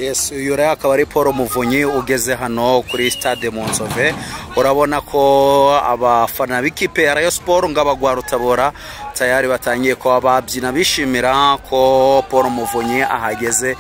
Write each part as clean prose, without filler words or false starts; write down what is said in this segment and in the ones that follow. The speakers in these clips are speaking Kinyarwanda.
Yes, uyu rero akaba ari Paul Muvunyi ugeze hano kuri stade mu Nzove. Urabona ko abafana b'ikipe ya Rayon Sport ngabagwa Rutabora tayari batangiye ko babyina bishimira ko Paul Muvunyi ahageze.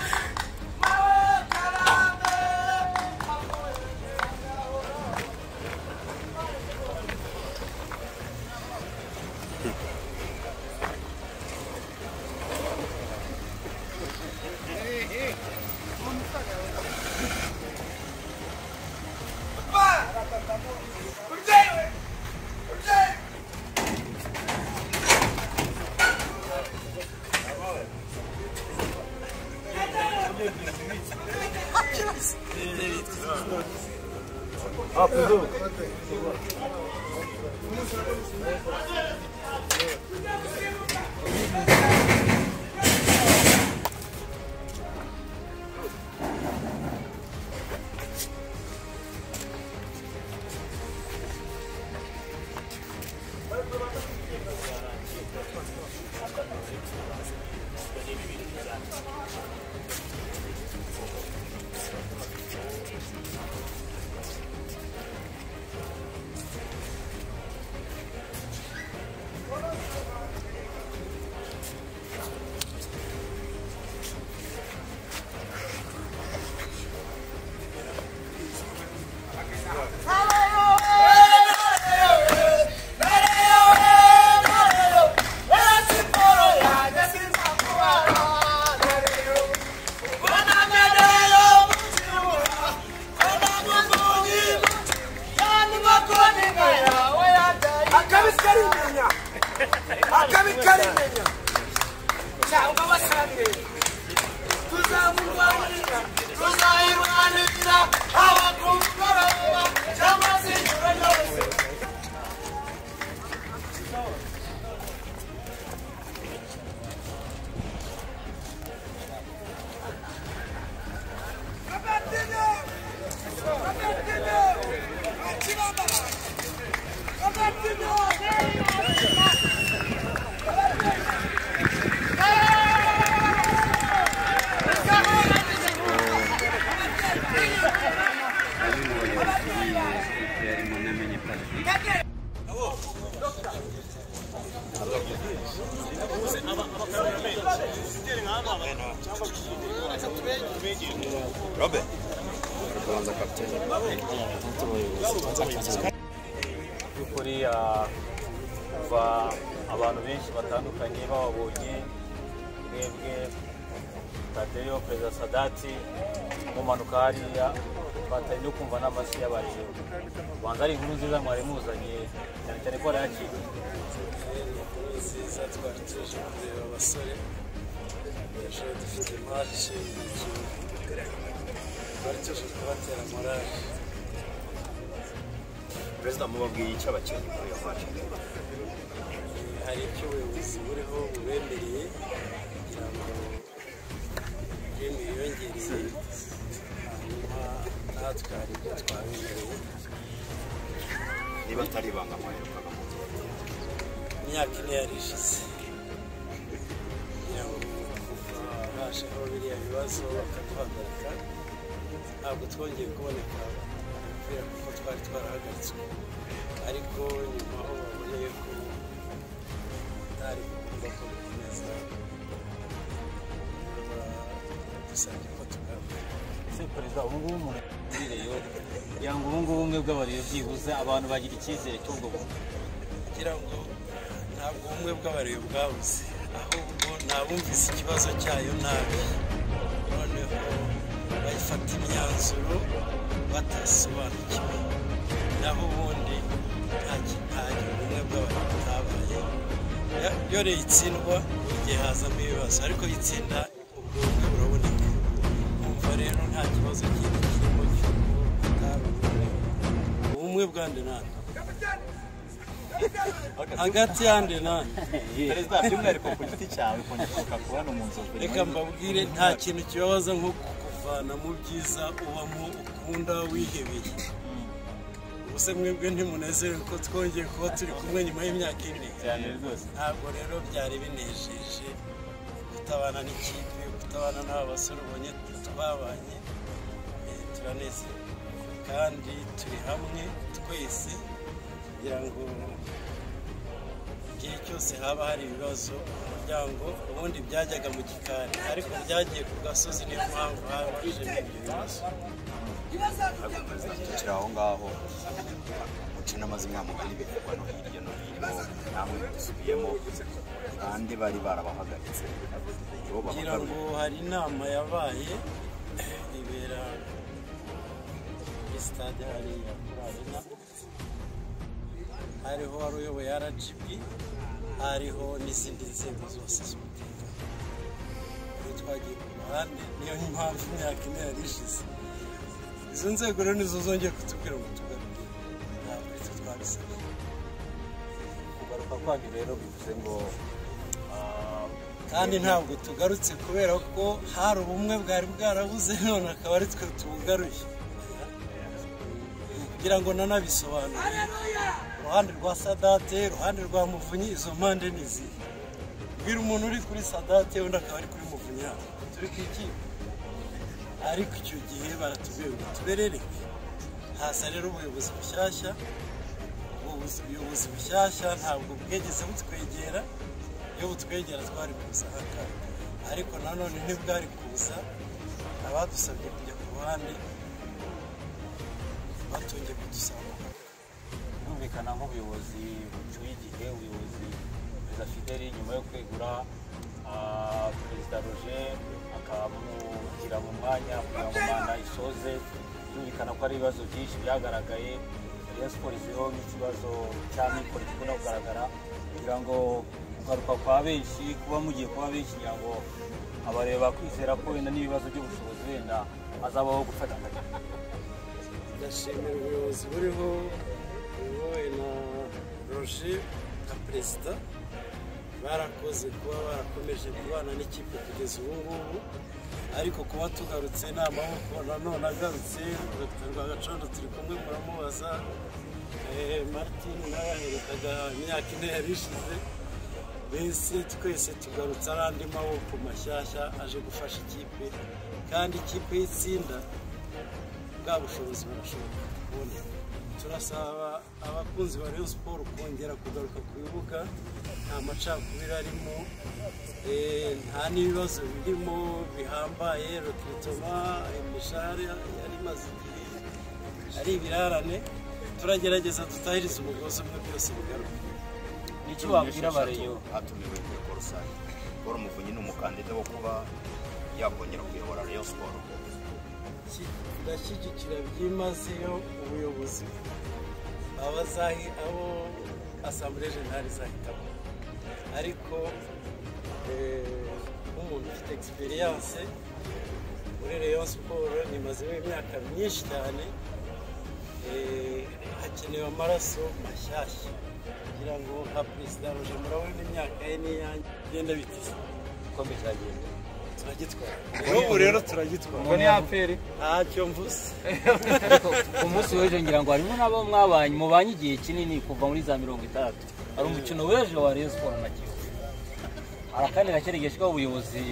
By'ukuri kuva abantu benshi batandukanye bababonye mwebwe Tadeyo, Perezida Sadati mumanuka hariya batari no kumva n'amashyi y'abaje. Rwanda ari inkuru nziza mwari muzanye cyane cyane ko yarayakiriye. Inkuru nziza twari tuje kureba abasore, ejo dufite match na Kiyovu, twari tuje kubatera morale. Perezida, mubabwiye icyo abakinnyi kuri iyo match? Hari icyo ubuyobozi buriho bubemereye kugira ngo prime yiyongereye, hanyuma natwe hari ibyo twabemereye. Niba atari ibanga mwaherukaga mu nzu? Imyaka 4 yari ishize, kugira ngo kuva hajeho biriya bibazo bakaduhagarika, ntabwo twongeye kuboneka umupira kuko twari twarahagaritswe, ariko nyuma aho baboneye ko bitari ngombwa ko bikomeza, badusabye ko tugaruka. Ese Perezida, ubu ngubu umuntu muri Rayon kugira ngo ubu ngubu ubumwe bw'abareyo byibuze abantu bagira icyizere cy'ubwo bumwe? Kugira ngo ntabwo ubumwe bw'abareyo bwabuze, ahubwo nabumvise ikibazo cyayo nabi, noneho bayifata imyanzuro batasobanukiwe. Naho ubundi nta ubumwe bw'abareyo butabaye. Iyo Rayon itsindwa buri gihe hazamo ibibazo, ariko itsinda ubwo bumwe buraboneka. Umva rero nta kibazo kindi kirimo cy'uko hatari ubumwe. Ubumwe bwande nande hagati yande nande. Perezida, by'umwihariko ku giti cyawe kongera kubona mu Nzove, reka mbabwire nta kintu kibabaza nko kukuvana mu byiza ubamo ukunda wihebeye. Ubuse mwebwe ntimunezerewe ko twongeye kuba turi kumwe nyuma y'imyaka 4? Ntabwo rero byari binejeje kutabana n'ikipe, kutabana n'aba basore ubonye twabanye, turanezerewe kandi turi hamwe twese kugira ngo igihe cyose haba hari ibibazo umuryango ubundi byajyaga mu gikari ariko byagiye ku gasozi, niyo mpamvu habajemo ibyo bibazo. Perezida tukiri aho ngaho, muce n'amazina mugani bivugwa no hirya no hino, namwe dusubiyemo kandi bari barabahagaritse kugira ngo hari inama yabaye ibera kuri stade hariya kuri Arena, hariho wari uyoboye RGB, hariho n'izindi nzego zose z'umutekano. Rero twagiye ku ruhande, niyo mpamvu imyaka 4 yari ishize. Izo nzego rero nizo zongeye kutubwira ngo tugaruke, ntabwo ari twe twabisabye. Kugaruka kwanyu rero bivuze ngo kandi ntabwo tugarutse kubera ko hari ubumwe bwari bwarabuze, none akaba ari twe tubugaruye kugira ngo nanabisobanure. Uruhande rwa Sadate, uruhande rwa Muvunyi, izo mpande ni izihe? Bwira umuntu uri kuri Sadate undi akaba ari kuri Muvunyi, turi ku ikipe. Ariko icyo gihe baratubwiye ngo tuberereke. Haza rero ubuyobozi bushyashya, ubuyobozi bushyashya ntabwo bwegeze butwegera. Iyo butwegera twari kuza haka, ariko nanone ntibwari kuza. Abadusabye kujya ku ruhande batongeye kudusaba kugaruka. Birumvikana nk'ubuyobozi bucyuye igihe, ubuyobozi Perezida Fideli nyuma yo kwegura, Perezida Roger akamugira mu mwanya kugira ngo manda isoze. Birumvikana ko ari ibibazo byinshi byagaragaye. Rayon Sports izwiho nk'ikibazo cy'amikoro gikunda kugaragara, kugira ngo kugaruka kwa benshi, kuba mugiye kuba benshi, kugira ngo abareba kwizera ko wenda n'ibibazo by'ubushobozi wenda hazabaho gufatikanya. Ndashimira ubuyobozi buriho buyobowe na Roger nka perezida, barakoze kuba barakomeje kubana n'ikipe kugeza ubu ngubu. Ariko kuba tugarutse ni amaboko nanone agarutse. Dr Rwagacondo turi kumwe muramubaza, Martin nawe yaherukaga imyaka 4 yari ishize. Mbese twese tugarutse ari andi maboko mashyashya aje gufasha ikipe, kandi ikipe y'itsinda bwa bushobozi barashobora kuboneka. Turasaba abakunzi ba Rayon Sports kongera kugaruka ku bibuga, nta macakubiri arimo, nta n'ibibazo birimo bihambaye. Recrutement, imishahara yari imaze igihe ari ibirarane, turagerageza tutahiriza umugozi umwe byose bigaruka. Nicyo wabwira abareyo? Hatumiwe inteko rusange, Paul Muvunyi ni umukandida wo kuba yakongera kuyobora Rayon Sports. Ndashyigikira byimazeyo ubuyobozi abo Assemblée Générale izahitamo, ariko nk'umuntu ufite experience muri Rayon Sports nimazemo imyaka myinshi cyane, hakenewe amaraso mashyashya kugira ngo nka Perezida Roger murabona imyaka ye n'iyanjye igenda biteze igikombe kiragenda turagitwara. N'ubu rero turagitwara. Ngo ni APR ntacyo mvuze. Ariko ku munsi w'ejo ngira ngo harimo n'abo mwabanye mubanye igihe kinini kuva muri za 60. Hari umukino w'ejo wa Rayon Sports na Kiyovu. Hari akandi gakeregeje ko ubuyobozi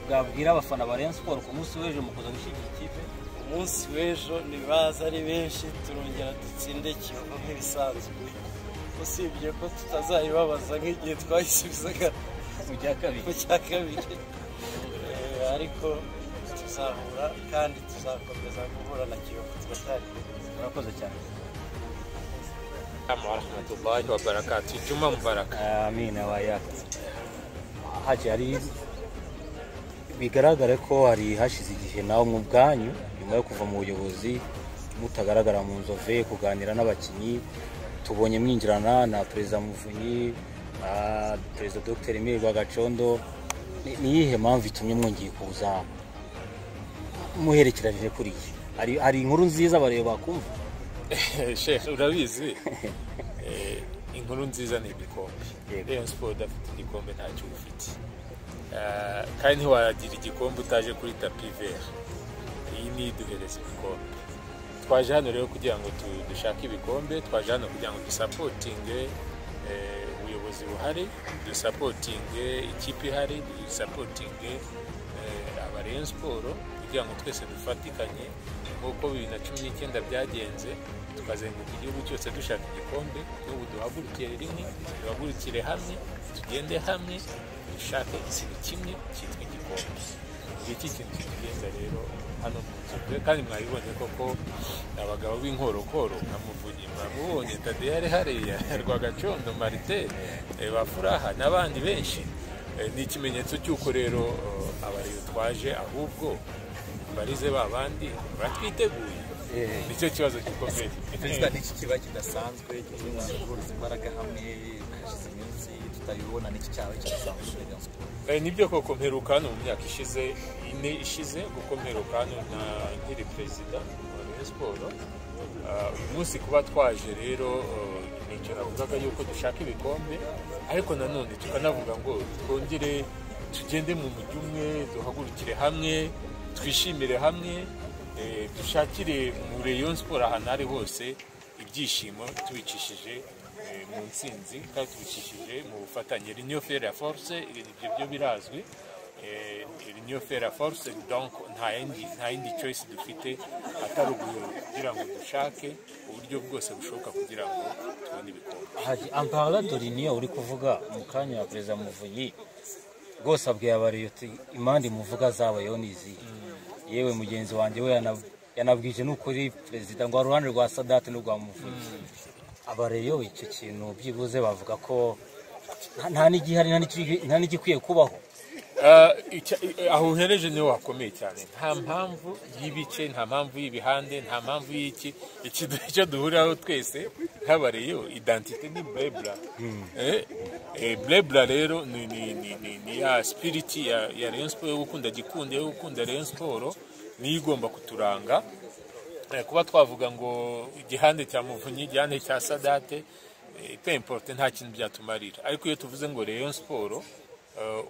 bwabwira abafana ba Rayon Sports ku munsi w'ejo mu kuza gushyigikira ikipe. Umunsi w'ejo nibaza ari benshi, turongera dutsinde Kiyovu nk'ibisanzwe, usibye ko tutazayibabaza nk'igihe twayisubizaga mu cya kabiri. Ariko tuzahura kandi tuzakomeza guhura na Kiyovu turacyari. Murakoze cyane. Warahmatullahi wabarakatuh. Juma mubaraka. Amina wa yaka. Haji, hari bigaragara ko hari hashize igihe nawe mu bwanyu nyuma yo kuva mu buyobozi mutagaragara mu Nzove kuganira n'abakinyi, tubonye mwinjirana na Perezida Muvunyi, Perezida Dr Emile Rwagacondo. Ni iyihe mpamvu itumye mwongeye kuza muherekeranije kuri iyi? Hari inkuru nziza bareba bakumva. Sheikh, urabizi inkuru nziza ni ibikombe. Rayon Sports idafite igikombe ntacyo ufite, kandi ntiwagira igikombe utaje kuri tapis vert. Iyi ni iduhereza ibikombe. Twaje hano rero kugira ngo dushake ibikombe, twaje hano kugira ngo dusapotinge ubuyobozi buhari, dusapotinge ikipe ihari, dusapotinge aba Rayon Sports. kugira ngo twese dufatikanye nk'uko 2019 byagenze, tukazenguruka igihugu cyose dushaka igikombe. N'ubu duhagurukire rimwe, duhagurukire hamwe, tugende hamwe, dushake ikintu kimwe cyitwa igikombe. Iki kintu kitugenza rero hano mu Nzove, kandi mwabibonye koko abagabo b'inkorokoro nka Muvunyi, mwamubonye Tadeyo ari hariya, Rwagacondo, Marite, Bafuraha n'abandi benshi. Ni ikimenyetso cy'uko rero abareyo twaje, ahubwo barize ba bandi baratwiteguye. Nicyo kibazo gikomeye. Perezida, n'iki kiba kidasanzwe gituma guhuriza imbaraga hamwe? Hashize iminsi tutabibona, n'iki cyaba kidasanzwe muri Rayon Sports? Nibyo koko, mperuka hano mu myaka ishize, 4 ishize, kuko mperuka hano na nkiri perezida wa Rayon Sports. Uyu munsi kuba twaje rero, nicyo navugaga yuko dushaka ibikombe, ariko nanone tukanavuga ngo twongere tugende mu mujyi umwe, duhagurukire hamwe, twishimire hamwe, dushakire mu Rayon Sports ahantu ari hose ibyishimo, tubicishije mu ntsinzi kandi tubicishije mu bufatanye. L'union fait la force, ibyo byo birazwi. L'union fait la force, donc nta yindi choice dufite atari kugira ngo dushake uburyo bwose bushoboka kugira ngo tubone ibikombe. Haji, en parlant de l'union uri kuvuga mu kanya, Perezida Muvunyi rwose abwiye abareyo ati impande muvuga zabayeho ni izihe? Yewe mugenzi wanjye we yanabwije n'ukuri perezida ngo uruhande rwa Sadate n'urwa Muvunyi. Abareyo icyo kintu byibuze bavuga ko nta n'igihari, nta n'igikwiye kubaho. Aho uhereje niho hakomeye cyane. Nta mpamvu y'ibice, nta mpamvu y'ibihande, nta mpamvu y'iki. Icyo duhuriraho twese nk'abareyo, identité ni blebla. Blebla rero ni ya spirit ya Rayon Sports, yo gukunda Gikundi, yo gukunda Rayon Sports, niyo igomba kuturanga. Kuba twavuga ngo igihande cya Muvunyi, igihande cya Sadate, peu importe, nta kintu byatumarira. Ariko iyo tuvuze ngo Rayon Sports,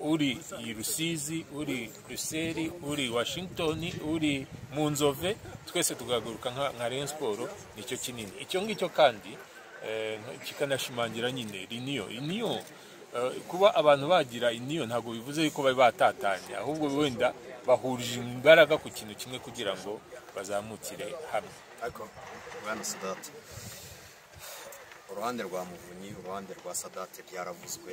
uri i Rusizi, uri Bruxelles, uri Washington, uri mu Nzove, twese tugahaguruka nka Rayon Sports, nicyo kinini. Icyo ngicyo kandi kikanashimangira nyine l'union. Kuba abantu bagira union ntabwo bivuze yuko bari batatanye, ahubwo wenda bahurije imbaraga ku kintu kimwe kugira ngo bazamukire hamwe. Ariko bwana Sadate, uruhande rwa Muvunyi, uruhande rwa Sadate byaravuzwe,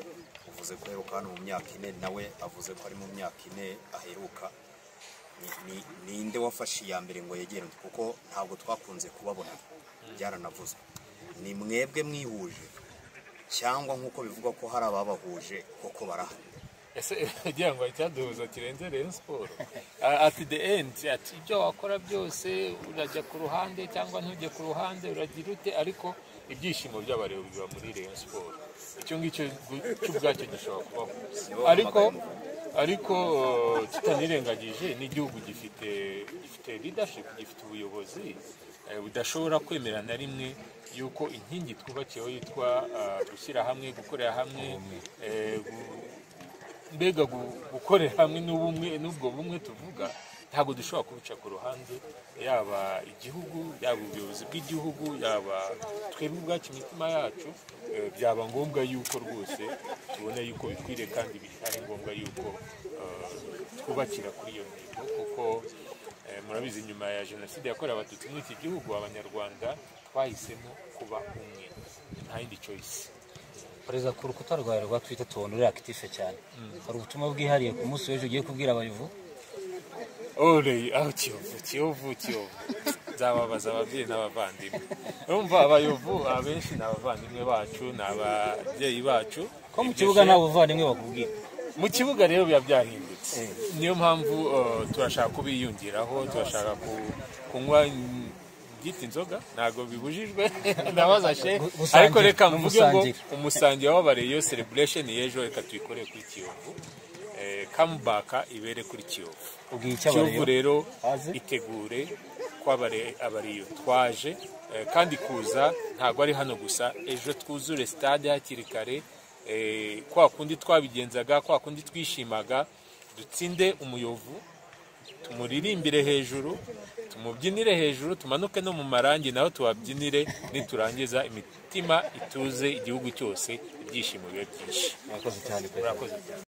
uvuze ko aheruka hano mu myaka 4, nawe avuze ko ari mu myaka 4 aheruka. Ninde wafashe iya mbere ngo yegere undi? Kuko ntabwo twakunze kubabona, byaranavuzwe. Ni mwebwe mwihuje cyangwa nk'uko bivugwa ko hari ababahuje koko barahari? Ese kugira ngo icyaduhuza kirenze Rayon Sports? At the end, ati ibyo wakora byose, urajya ku ruhande cyangwa ntujye ku ruhande, uragira ute, ariko ibyishimo by'abareba biba muri Rayon Sports. Icyo ngicyo cy'ubwacyo gishobora kubahuza. Ariko tutanirengagije n'igihugu gifite leadership, gifite ubuyobozi budashobora kwemera na rimwe yuko inkingi twubakiyeho yitwa gushyira hamwe, gukorera hamwe, mbega gukorera hamwe n'ubumwe, n'ubwo bumwe tuvuga ntabwo dushobora kubica ku ruhande, yaba igihugu, yaba ubuyobozi bw'igihugu, yaba twebwe ubwacu imitima yacu. Byaba ngombwa yuko rwose tubona yuko bikwiriye kandi ari ngombwa yuko twubakira kuri iyo ntego, kuko murabizi nyuma ya jenoside yakorewe Abatutsi muri iki gihugu, Abanyarwanda twahisemo kuba umwe, nta yindi choice. Perezida, ku rukuta rwawe rwa Twitter tubona uri active cyane, hari ubutumwa bwihariye ku munsi w'ejo ugiye kubwira abayovu? Ore, aho Kiyovu, Kiyovu, Kiyovu, nzababaza ababyeyi n'abavandimwe. Urumva abayovu abenshi ni abavandimwe bacu, ni ababyeyi bacu. Ko mu kibuga nta buvandimwe bakubwira? Mu kibuga rero biba byahindutse, niyo mpamvu turashaka kubiyungiraho, turashaka kunywa gita inzoga, ntabwo bibujijwe, ndabaza she, ariko reka mvuge ngo umusangira w'abareyo celebration y'ejo reka tuyikore kuri Kiyovu, comeback ibere kuri Kiyovu. Kiyovu rero itegure ko abareyo twaje, kandi kuza ntabwo ari hano gusa, ejo twuzure stade hakiri kare, kwa kundi twabigenzaga, kwa kundi twishimaga, dutsinde umuyovu, tumuririmbire hejuru, tumubyinire hejuru, tumanuke no mu marangi naho tubabyinire, niturangiza imitima ituze igihugu cyose, ibyishimo bibe byinshi. Murakoze cyane. Murakoze cyane.